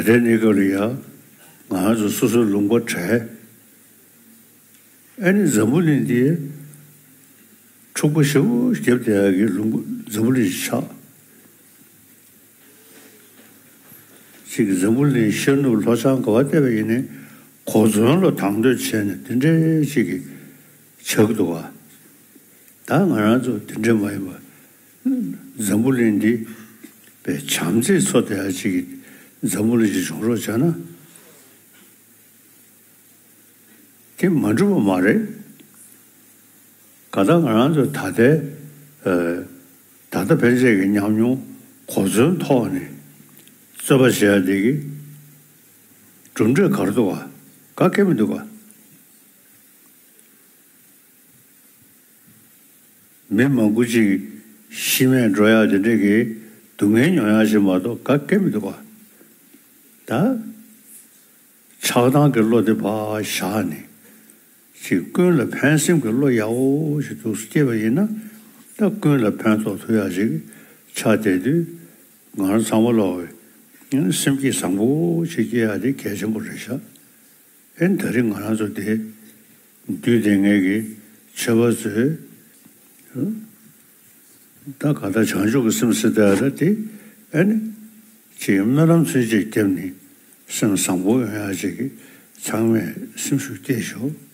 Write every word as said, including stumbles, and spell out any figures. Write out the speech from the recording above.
ད་ལྟའི་གནས་སྐབས་ལ་ཡང་ང་རང་ཚོ་སོ་སོའི་ལུང་པ་བྲལ། ཨ་ནི་འཛམ་བུ་གླིང་འདི་འཁྲུག་པ་ཞེ་པོ་བརྒྱབ་བསྡད་ཡག་གི་ལུང་པ་འཛམ་བུ་གླིང་ཞིག་ཆགས། གཅིག་གིས་འཛམ་བུ་གླིང་ཤར་ནུབ་ལྷོ་བྱང་ག་པར་བལྟས་པ་ཡིན་ནའི་གོ་མཚོན་ལ་དང་དོད་བྱས་ནས་དེ་འདྲའི་གཅིག་གིས་ཆགས་འདུག་ག། ད་ང་རང་ཚོ་དེ་འདྲ་མ་ཡིན་པ། འཛམ་བུ་གླིང་འདི་པའི་བྱམས་བརྩེས་འཚོ་བསྡད་ཡག་ཅིག་གི་འཛམ་བུ་གླིང་ཞིག་བྱུང་རོགས་བྱས་ན། དེ་མ་འགྲུབ་པ་མ་རེད། ག་ད་ང་རང་ཚོ་ད་ལྟའི་ཨ། ད་ལྟ་ཕན་ཆད་ཀྱི་ཉམས་མྱོང་གོ་མཚོན་ཐོག་ནས་རྩོད་པ་བྱེད་ཡ་དེ་གི་གྲུབ་འབྲས་ག་རེ་འདུག་ག། ག་གེ་མི་འདུག་ག། མི་མང་པོ་ཅིག་ཤི་རྨས་འགྲོ་ཡ་དེ་འདྲས་ཀྱི་སྡུག་བསྔལ་མྱོང་ཡ་ཞིག་མ་གཏོགས་ག་གེ་མི་འདུག་ག། ད་ཆགས་སྡང་གི་བློ་དེ་ཕར་བཞག་ནས་ཅིག་ཀུན་ལ་ཕན་སེམས་ཀྱི་བློ་ཡག་པོ་ཞིག་འདུག་སེ་སྐྱེས་པ་ཡིན་ན། ད་ཀུན་ལ་ཕན་ཐོགས་ཐུབ་ཡ་ཞིག་ཆགས་བསྡད་དུས། ང་རང་ཚང་མ་ལོག་སེམས་བསྐྱེད་བཟང་པོ་ཞིག་སྐྱེ་ཡ་དེ་གལ་ཆེན་པོ་རེད་ཤག། ཨེ་ད་རེས་ང་རང་ཚོ་དེ་འདུས་སྡོད་མཁན་གྱི་ཆོས་པ་ཚོས་ད་ག་ད་བྱང་ཆུབ་ཀྱི་སེམས་ཟེར་བསྡད་ཡ་ད་དེ་ཨ་ནི་ཅིག་སྨོན་ལམ་ཚུན་ཆད་བརྒྱབ་ནས་སེམས་བཟང་པོ་ཡོང་ཡ་ཅིག་གི་ཚང་མས་སེམས་ཤུགས་བསྐྱེད་ཤོག།